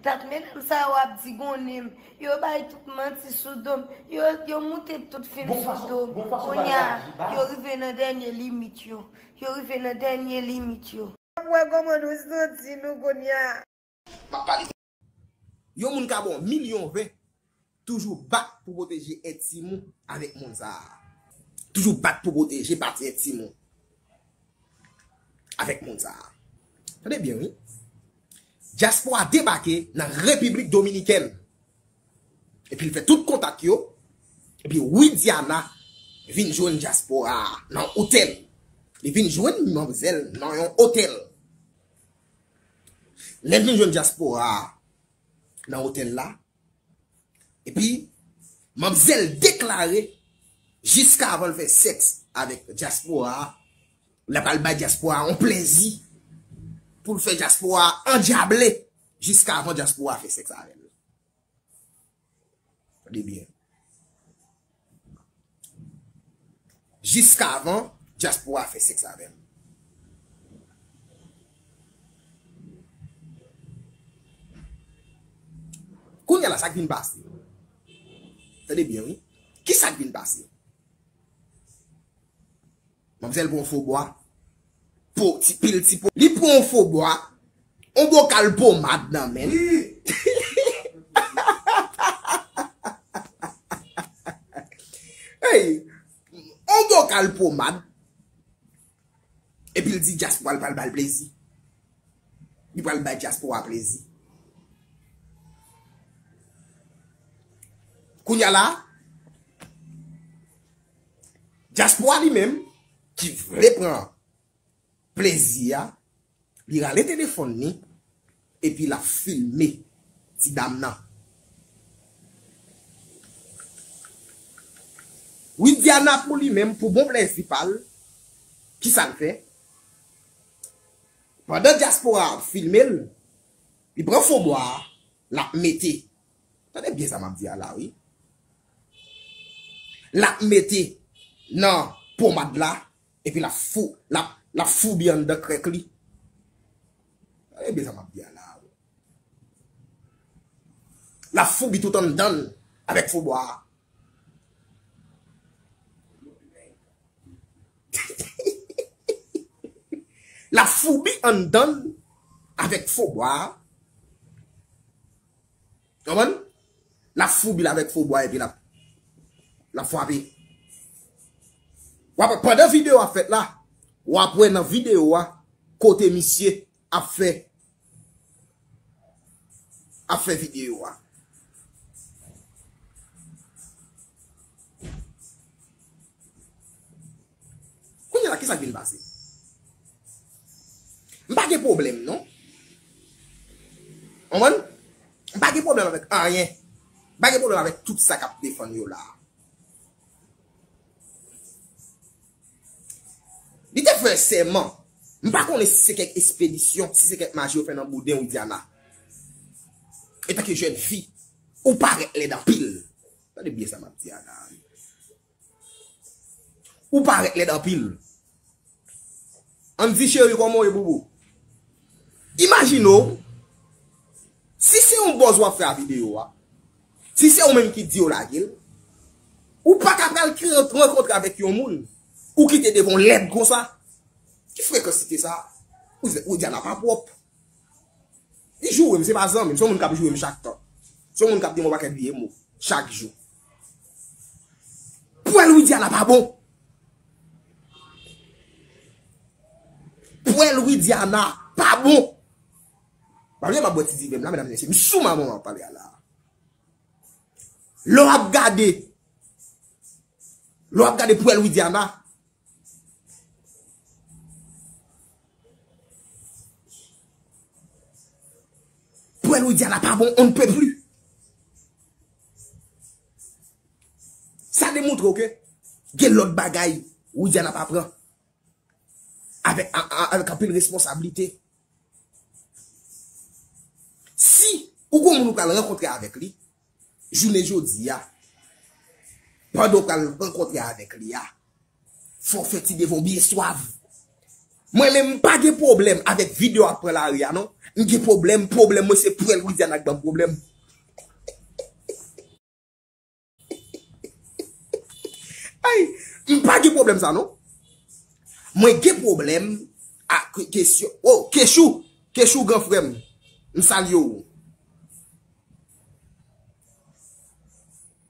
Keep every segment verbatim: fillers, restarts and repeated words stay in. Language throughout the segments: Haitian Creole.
Dat medam sa yo ap di gonnen m. Yo bay tout manti sou do m. Yo, yo moute tout fim sou do m. Kounye a, yo rive nan dènye limit yo. Yo rive nan dènye limit yo. W ap wè kòman nou santi nou kounye a. M ap pale. Yon moun ka ba w milyon ven, toujou bat pou pwoteje entim ou avèk moun sa a. Toujou bat pou pwoteje pati entim ou avèk moun sa a. Tande byen, wi. Dyaspora debake nan Repiblik Dominikèn. Epi l fè tout kontak yo. Epi Widiana vin jwenn dyaspora a nan otèl. Li vin jwenn manmzèl nan yon otèl. Lè l vin jwenn dyaspora a nan otèl la, epi manmzèl deklare jiskavan l fè sèks avèk dyaspora a, l ap al bay dyaspora a yon plezi pou l fè dyaspora a andyable jiskavan dyaspora a fè sèks avè l. Tande byen. Jiskavan dyaspora a fè sèks avè l. Kounye a la, sa k vin pase? Tande byen, wi. Ki sa k vin pase? Manmzèl pran yon fo bwa. Po, ti pil ti po. Li pran yon fo bwa. Yon bokal pomad nan men l. Hey, yon bokal pomad. Epi l di dyaspora l pral ba l plezi. Li pral bay dyaspora plezi. Kounye a la, dyaspora li menm, ki vle pran plezi a, li rale telefòn li, epi l ap filme ti dam nan. Widiana pou li menm, pou bon plezi pa l, ki sa l fè? Pandan dyaspora a ap filme l, li pran fo bwa a, l ap mete. Tande byen sa m ap di a la, wi. L ap mete nan pomad la, epi l ap fou, l ap, l ap foubi anndan krèk li. Tande byen sa m ap di a la, wi. L ap foubi tout anndan l avèk fo bwa a. L ap foubi anndan l avèk fo bwa a. Konprann? L ap foubi l avèk fo bwa epi l ap, l ap frape. W ap, pandan videyo a fèt la, w ap wè nan videyo a kote misye ap fè, ap fè videyo a. Kounye a la, ki sa k vin pase? M pa gen pwoblèm, non. Konprann? M pa gen pwoblèm avèk anyen. M pa gen pwoblèm avèk tout sa k ap defann yo la. Li te fè sèman. M pa konnen si se kèk espedisyon, si se kèk maji yo fè nan bouden Widiana. Etanke jèn fi, ou parèt lèd anpil. Tande byen sa m ap di a la. Ou parèt lèd anpil. Ann di cheri, kòman w ye, boubou? Imajine w, si se yon bòz w ap fè a videyo a, si se ou menm ki di yo lage l, ou pa ka pral ki rankontre avèk yon moun, ou kite devan w lèd konsa. Ki frekansite sa? Ou, Widiana pa pwòp. Li joure m, se pa zanmi m, se yon moun k ap joure m chak tan. Se yon moun k ap di m yon pakèt vye mo chak jou. Pwèl Widiana pa bon. Pwèl Widiana pa bon. Pa bliye m ap bwè ti diven m la, medam mesye, m sou manman m ap pale a la. Lè w ap gade, lè w ap gade pwèl Widiana, pwèl Widiana pa bon, on ne peut plus. Sa demontre w ke gen lòt bagay Widiana pa pran avèk, a, a, avèk anpil responsablite. Si ou gon moun ou pral rankontre avèk li, jounen jodi a, pandan w pral rankontre avèk li a, fò w fè ti devan w byen swav. Mwen menm m pa gen pwoblèm avèk videyo ap pran lari a non. M gen pwoblèm, pwoblèm mwen se pwèl Widiana k ban m pwoblèm. Ay, m pa gen pwoblèm sa non. Mwen gen pwoblèm ak kesyon. Oh, Kechou, Kechou gran frè m. M salye w.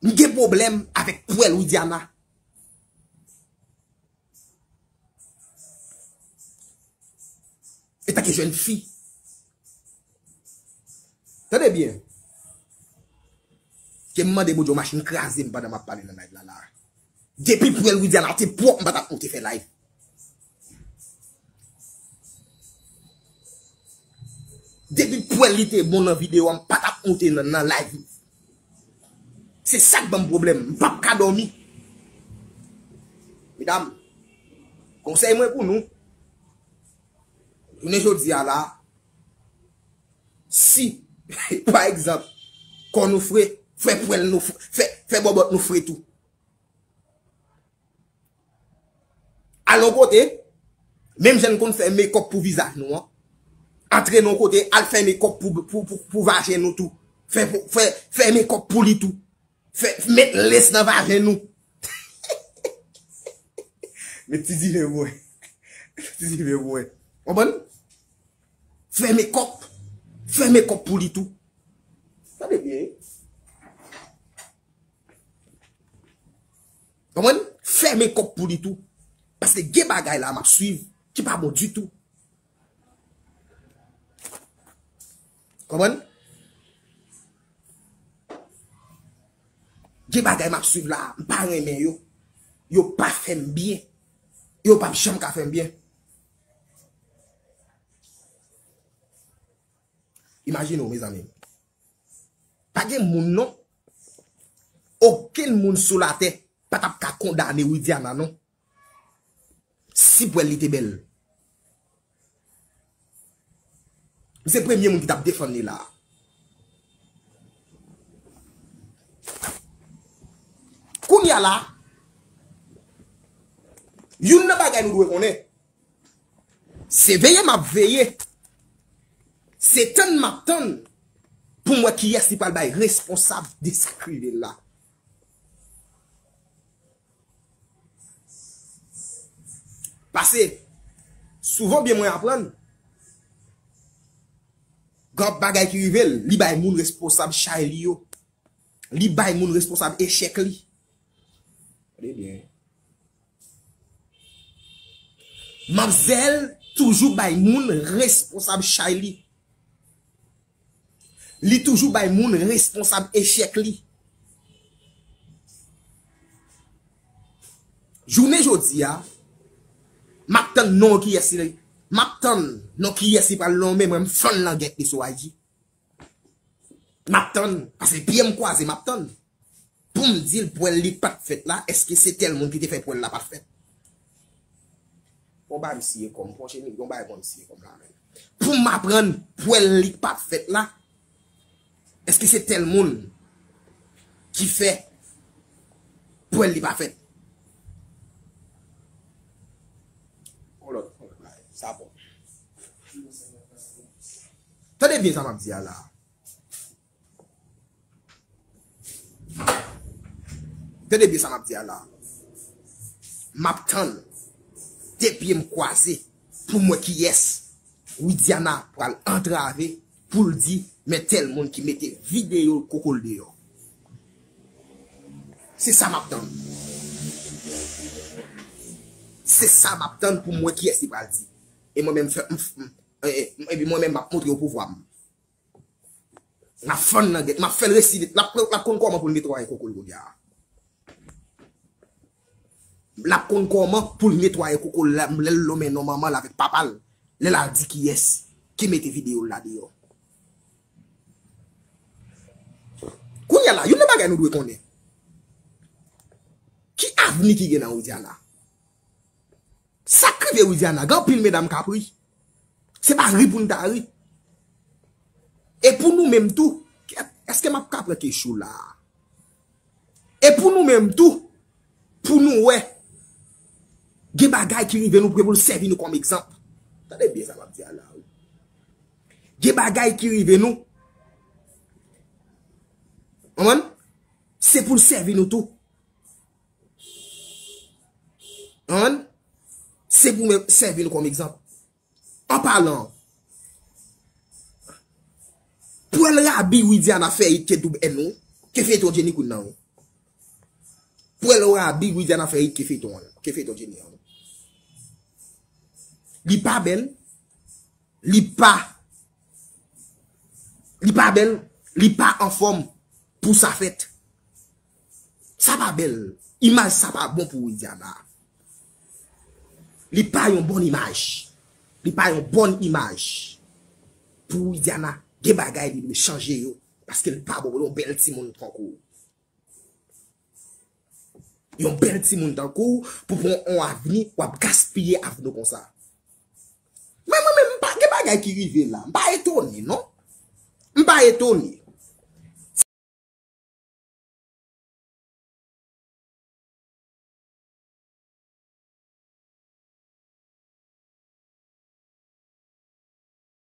M gen pwoblèm avèk pwèl Widiana. Etanke jèn fi. Tande byen. Ke m mande Bondye yon machin kraze m pandan m ap pale nan live la la. Depi pwèl Widiana te pwòp, m pa t ap monte fè live. Depi pwèl li te bon nan videyo a, m pa t ap monte nan, nan live. Se sa k ban m pwoblèm. M p ap ka dòmi. Medam, konsèy mwen pou nou. Jounen jodi a la, si, pa egzanp, kò nou fre, fè pwèl nou fre, fè, fè bòbòt nou fre tou. Al yon kote, menm jan n konn fè mekòp pou vizaj nou an, antre nan yon kote, al fè mekòp pou, pou, pou, pou vajen nou tou. Fè, fè, fè mekòp pou li tou. Fè, met lès nan vajen nou. Met ti diven pou mwen. Met ti diven pou mwen. Konprann? Fè mekòp. Fè mekòp pou li tou. Tande byen. Konprann? Fè mekòp pou li tou. Paske gen bagay la m ap swiv ki pa bon ditou. Konprann? Gen bagay m ap swiv la, m pa renmen yo. Yo pa fè m byen. Yo p ap janm ka fè m byen. Imajine w, mezanmi. Pa gen moun non. Okenn moun sou latè pa t ap ka kondane Widiana non. Si pwèl li te bèl. M se premye moun ki t ap defann li la. Kounye a la, youn nan bagay nou dwe konnen, se veye m ap veye. Se tann m ap tann pou m wè kiyès li pral bay responsab de sa k rive l la. Paske, souvan byen mwen aprann, gen bagay ki rive l, li bay moun responsab chay li yo. Li bay moun responsab echèk li. Tande byen. Manmzèl toujou bay moun responsab chay li. Li toujou bay moun responsab echèk li. Jounen jodi a, m ap tann non kiyès li, m ap tann non kiyès li pral nonmen, mwen m fann langèt li sou I G. M ap tann, paske pye m kwaze, m ap tann. Pou m di l pwèl li pa t fèt la, èske se tèl moun ki te fè pwèl la pa t fèt? Bon, ba m siye kòm, pwochen yon bagay pou m siye kòm la menm. Pou m aprann pwèl li pa t fèt la, èske se tèl moun ki fè pwèl li pa fèt? On lòt, on lòt bagay, sa bon. Tande byen sa m ap di a la. Tande byen sa m ap di a la. M ap tann de pye m kwaze pou m wè kiyès Widiana pral antrave pou l di, men tèl moun ki mete videyo koko l deyò. Se sa m ap tann. Se sa m ap tann pou m wè kiyès li pral di. E mwen menm, m fè, m, m, e, e, epi mwen menm, m ap montre yo pouvwa m. M ap fann nan gèt, m ap fè l resi, l ap, l ap konn kòman pou l netwaye koko l kounye a. L ap konn kòman pou l netwaye koko l la, lè l lonmen non manman l avèk papa l, lè l al di kiyès ki mete videyo l la deyò. Kounye a la, youn nan bagay nou dwe konnen, ki avni ki gen nan Widiana? Sa k rive Widiana, gen anpil medam k ap ri. Se pa ri pou n ta ri. E pou nou menm tou, èske m ap ka pran Kechou la? E pou nou menm tou, pou nou wè, gen bagay ki rive nou, pou nou sèvi nou kòm egzanp. Tande byen sa m ap di a la wi. Gen bagay ki rive nou. Konprann? Se pou l sèvi nou tou. Konprann? Se pou mwen sèvi l kòm egzanp. An palan, pwèl rabi Widiana fè it ke doub èn ou, ke feyton Jenny Queen nan ou. Pwèl rabi Widiana fè it ke feyton an, ke feyton Jenny an. Li pa bèl, li pa, li pa bèl, li pa anfòm pou sa fèt. Sa pa bèl. Imaj sa pa bon pou Widiana. Li pa yon bon imaj. Li pa yon bon imaj. Pou Widiana, gen bagay li dwe chanje yo. Paske li pa bon pou yon bèl timoun tankou w. Yon bèl timoun tankou w, pou pran yon avni, w ap gaspiye avni w konsa. Men mwen menm, m pa gen bagay ki rive la. M pa etone, non. M pa etone.